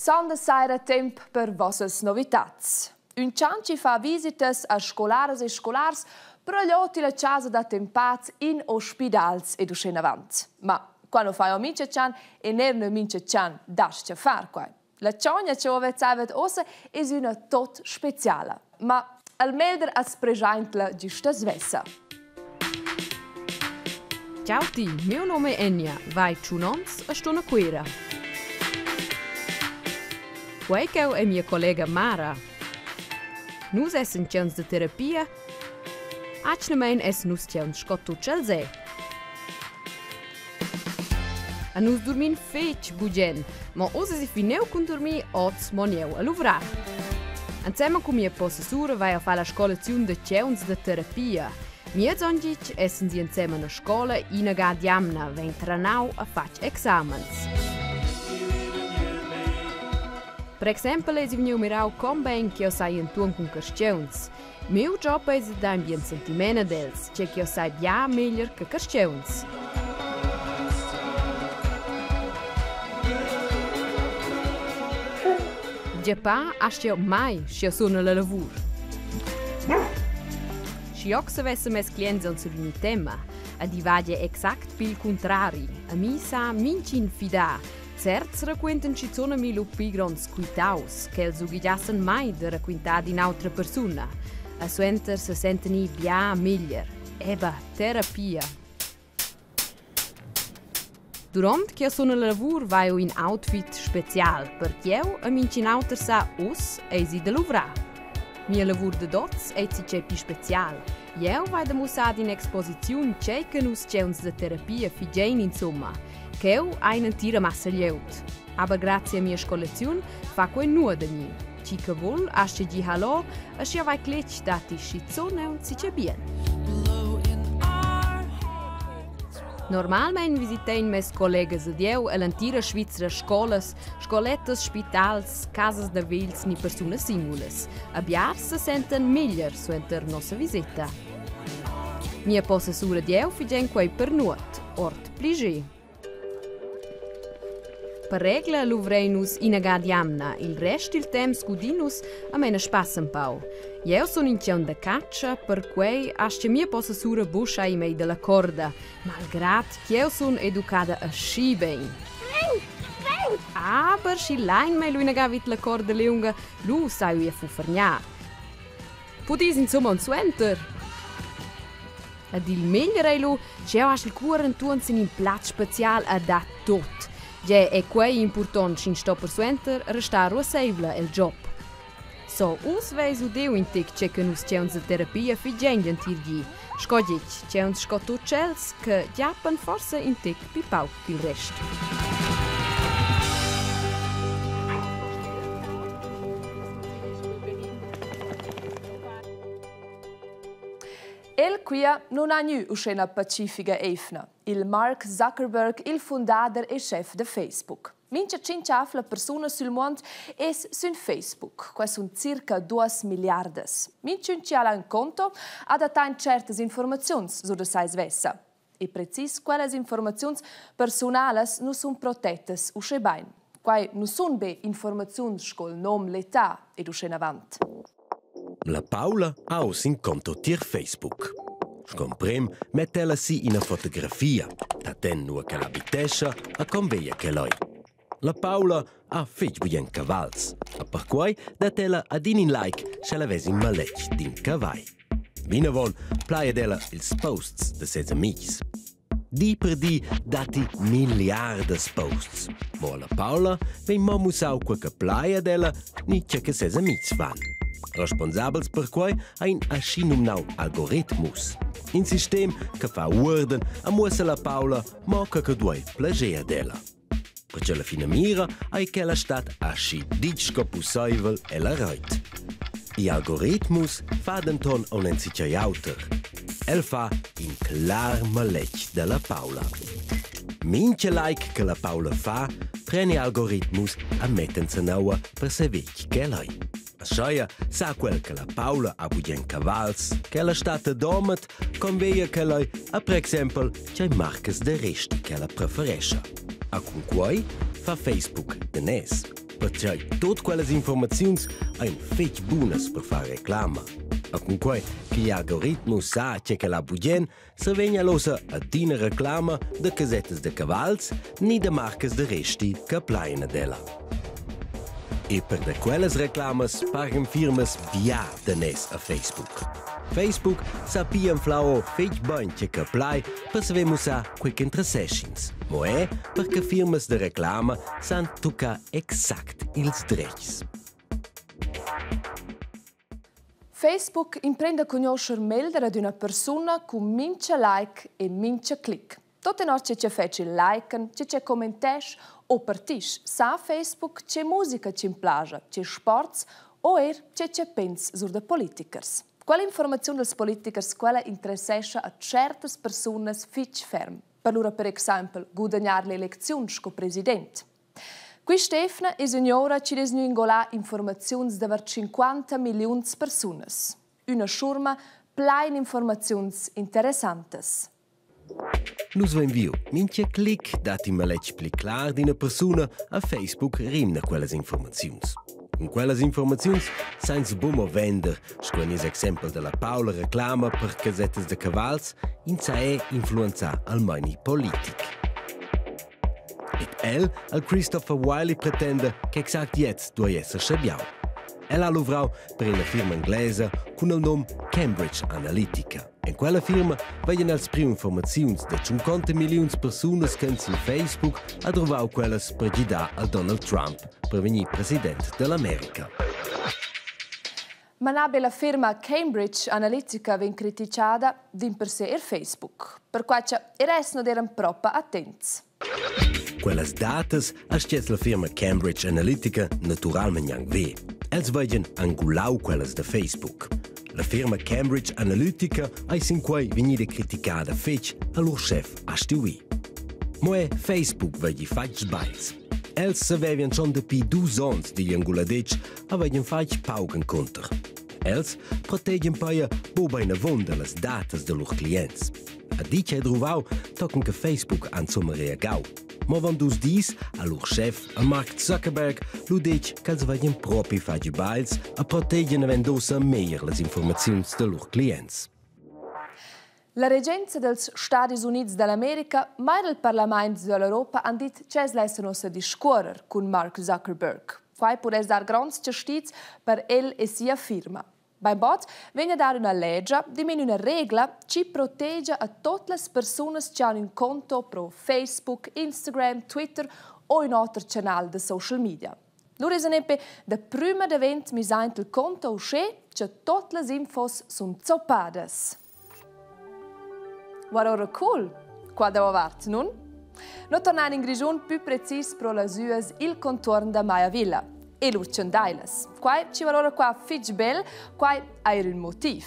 Sonda saira temp per vossas novitats. Ün chan chi fa visitas a scolaras e scolars praglioti la chasa d'attempats in ospidals ed uschenavant. Ma quando fai mincha chan e neir nö mincha chan das-cha far quai. La chogna chi ho vezzavet uossa es üna tot speciala. Ma al melder as preschaint'la güsta svessa. Ciao ti, meu nom è Enya, vai tschun ons e stun a Cuira. Quei cheu è mia collega Mara. Nus essen tgeuns da terapia, atgnamein essen nus tgeuns sco tut tschels è. A nus durmin fetg bugen, ma oz esi finiu cun durmir, oz mon jeu a luvrar. Ensemen cun mia possessura vai a far la scolaziun da tgeuns da terapia. Miez onn gitg essen si ensemen a scola ina ga d'jamna, vegn trenau a fatg examens. Per exempel eisi vegniu mirau con bein ch'jeu sai entuorn cun carstgauns. Miu job eis da dar in bien sentiment ad els, tgei ch'jeu sai bia meglier che carstgauns. Giappar astg jeu mai, sch'jeu sun alla lavur. Schioc savesse mes clients aunc survegnir tema, ed i va gie exact pil cuntrari. A mi sa mintgin fidar. Certs raquentan schizun a mi lu pli gronds quitaus, ch'els ughegiassen mai da raquintar d'in'autra persuna. E suenter se senten i bia meglier. Eba, terapia. Duront che sun alla lavur vai jeu in outfit special, per ch'jeu e mintgin auter sa uss eisi da luvrar. Mia lavur dad oz ei zatgei pli special. Jeu vai da mussar in'exposiziun tgei che nus tgeuns da terapia figein insumma. Cheu ha in'entira massa glieud. Aber grazia a mia scolaziun fa quei nuot da mi. Tgi che vul, astga dir hallo, aschia vai cletg datti schizun aunc sitg bien. Normalmein visitein mes collegas ed jeu ell'entira Svizra scolas, scolettas, spitals, casas da vegls ni persunas singulas. A biars se sentan meglier suenter nossa viseta. Mia possessura ed jeu figein quei per nuot, ord plascher. Per regla luvrein nus ina ga d'jamna, il rest dil temps gudin nus a meina spass empau. Jeu sun in tgaun da catscha, perquei astga mia possessura buca schar mei dalla corda, malgrad ch'jeu sun educada aschi bein. Aber schi lein mei lu ina ga vid la corda liunga, lu sai jeu fuffergnar. Pudis insumma suenter? Ed il meglier ei lu, sch'jeu hasch il cuor entuorn sin in plaz special e dat tut. Gie, è quei impurtont sch'ins sto persuenter restar ruasseivla el job. So, uss veis udiu in tec tgei che nus tgeuns da terapia figein gl'entir gi. Sco ditg, tgeuns sco tut tschels che giappan forsa in tec pli pauc ch'il rest. El quia nun ha gnü uschè 'na pacifica eivna. Il Mark Zuckerberg, il fundader e schef da Facebook. Mincha tschintschafla persuna sül muond es sün Facebook. Quai sun circa duos milliardas. Minchün chi ha ün conto ha adattà in tschertas informaziuns sur da sai svessa. E precis quellas informaziuns persunalas nu sun protettas uschè bain. Quai nu sun be informaziuns sco'l nom, l'età ed uschenavant. La Paula ha uss in conto tier Facebook. Sco emprem metta ella si ina fotografia, dat en nua ch'ella habitescha e con veglia ch'ella ei. La Paula ha fetg bugen cavals e perquei dat ella adina in like sch'ella vesa in maletg d'in cavagl. Vinavon plai ad ella ils posts da ses amitgs. Di per di datti milliardas posts. Mo la Paula vegn mo mussau quei che plai ad ella ni tge che ses amitgs fan. Responsabels per quei ein aschinumnau algoritmus. In sistem che fa uorden e muossa la Paula mo che che duei plager ad ella. Perche la finamira ei ch'ella stat aschi ditg sco pusseivel ella reit. Igl algoritmus fa denton aunc enzatgei auter. El fa in clar maletg dalla Paula. Mintga like che la Paula fa, pren igl algoritmus a metter enzanaua per saver ch'el ei. Ascheia sa quel che la Paula ha bugen cavals, ch'ella stat a Domat, conveglia ch'ella ei, a per exempel tgei marcas da resti ch'ella preferescha. A cun quei fa Facebook daners. Pertgei tut quellas informaziuns ein fetg bunas per far reclama. A cunquei che igl algoritmus sa tge ch'el ha bugen, sa vegn el ussa adina reclama da casettas da cavals ni da marcas da resti che plain ad ella. E per da quellas reclamas pagan firmas bia daners a Facebook. Facebook sa pia anflau fetg bein tge che plai per saver mussar quei che interessesch'ins. Mo è per che firmas da reclama san tuccar exact ils dretgs. Facebook imprenda a cugnuoscher meglder ad üna persuna cun mincha like e mincha clic. Tot tenor che che fetsch il liken, che che commentesch o partisch, sa Facebook che musica chi'm plaja, che sports o eir che che pens sur da politikers. Quella informaziun dals politikers quella interessescha a tschertas persunas fich ferm. Per lura per exaimpel gudagnar l'elecziun sco president. Quist'eivna es ün'ora chi'd es gnü ingolà informaziuns davart 50 milliuns persunas. Üna schurma plain informaziuns interessantas. Nus vein viu, mintga clic dat in maletg pli clar d'ina persuna a Facebook rimna quellas informaziuns. Cun quellas informaziuns sainza buc mo vender, sco en nies exempel dalla Paula reclama per casettas da cavals, ins sa era influenzar al meini politic. Ed el, al Christopher Wiley pretenda che exact jetzt duei esser schabiau. El ha luvrau per ina firma inglesa cun il num Cambridge Analytica. En quella firma vegnan els priu informaziuns da 50 milliuns persunas che sin Facebook ha druvau quellas per gidar al Donald Trump per vegnir president dell'America. Ma na be la firma Cambridge Analytica vegn critichada, dimpersè er Facebook. Perquai cha er els non eran propa attents. Quellas datas astgess la firma Cambridge Analytica naturalmein gnanc ver. Els vegien angulau quellas da Facebook. La firma Cambridge Analytica ei sin quei vegnida criticada fetg a lur schef ha stuì. Mo è Facebook vegli fatg sbagls. Els savevan schon dapi dus onns digl anguladetsch haveien fatg pauc encunter. Els protegian peia buca avonda las datas da lur clients. A di che druvau tochen che Facebook ha insomma reagau. Mo avon dus dis ha lur schef, Mark Zuckerberg, lu detg ch'els vegien propi fatg sbagls e protegian avend ussa meglier las informaziuns da lur clients. La regenza dels Stadis Units da l'America, ma er il parlament da l'Europa han dit ch'els lessan ussa discuorrer cun Mark Zuckerberg. Quai pudess dar gronds chastizs per el e sia firma. Bainbod vegn a dar üna legia, dimena üna regla chi protegia a tuot las persunas chi han ün conto pro Facebook, Instagram, Twitter o ün oter chanal da social media. Lura es nempe da prüma davent miss aint il conto uschè cha tuot las infos sun zoppadas. Guarda ora cool, qua davart, nun? No tornan in Grischun pü precis pro las üas il contuorn da Maiavilla e lur chandailas. Quai ci valora qua fich bel, quai eir ün motiv.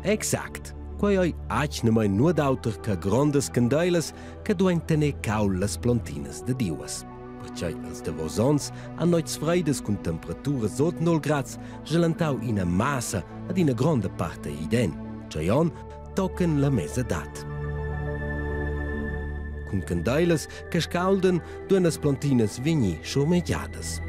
Exact. Quei ei atgnamain nuot auter che grondas candeilas che duein tener caul las plontinas da diuas. Pertgei els davos onns han noits freidas cun temperaturas sot 0 grads gelantau ina massa ad ina gronda part ei iden. Tgei onn tochen la mesadad. Cun candeilas che scauldan duein las plontinas vegnir schurmegiadas.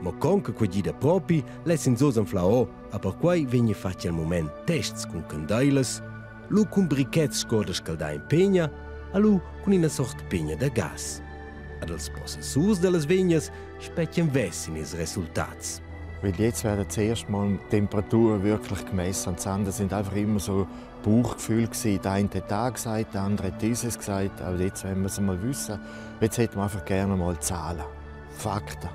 Mo con che quei gida propi, less ins oz anflar o, a perquei vegni fatg el mument tests cun candeilas, lu cun brichets sco da scaldar in pegna, a lu cun ina sort pegna da gas. Ad els possessurs dallas vegnas spetgan vess sin ils resultats. Weil jetzt werden zuerst mal die Temperaturen wirklich gemessen. Und das sind einfach immer so Bauchgefühle gewesen. Der eine hat das gesagt, der andere hat dieses gesagt. Aber jetzt wollen wir es mal wissen. Jetzt hätten wir einfach gerne mal Zahlen. Fakten.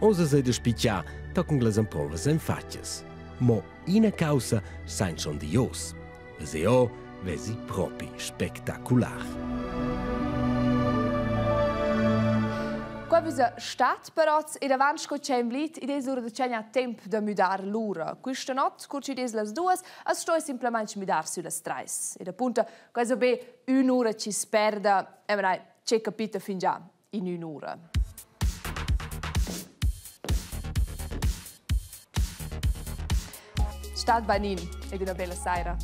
Oz ei da spitgar tochen las emprovas ein fatgas. Mo ina caussa sein schon dios. Seo vesi propi spectacular. Qua visa stat per oz ed avant sco c'è in blit id es ura da tschegnar temp da müdar l'ura. Quista not, cur chi'd es las duas, as sto simplamaing müdar sü las trais. Ed appunto, quai es be ün'ura chi's perda, e marai, che capita fingià in ün'ura. Stat bainin ed üna bella saira.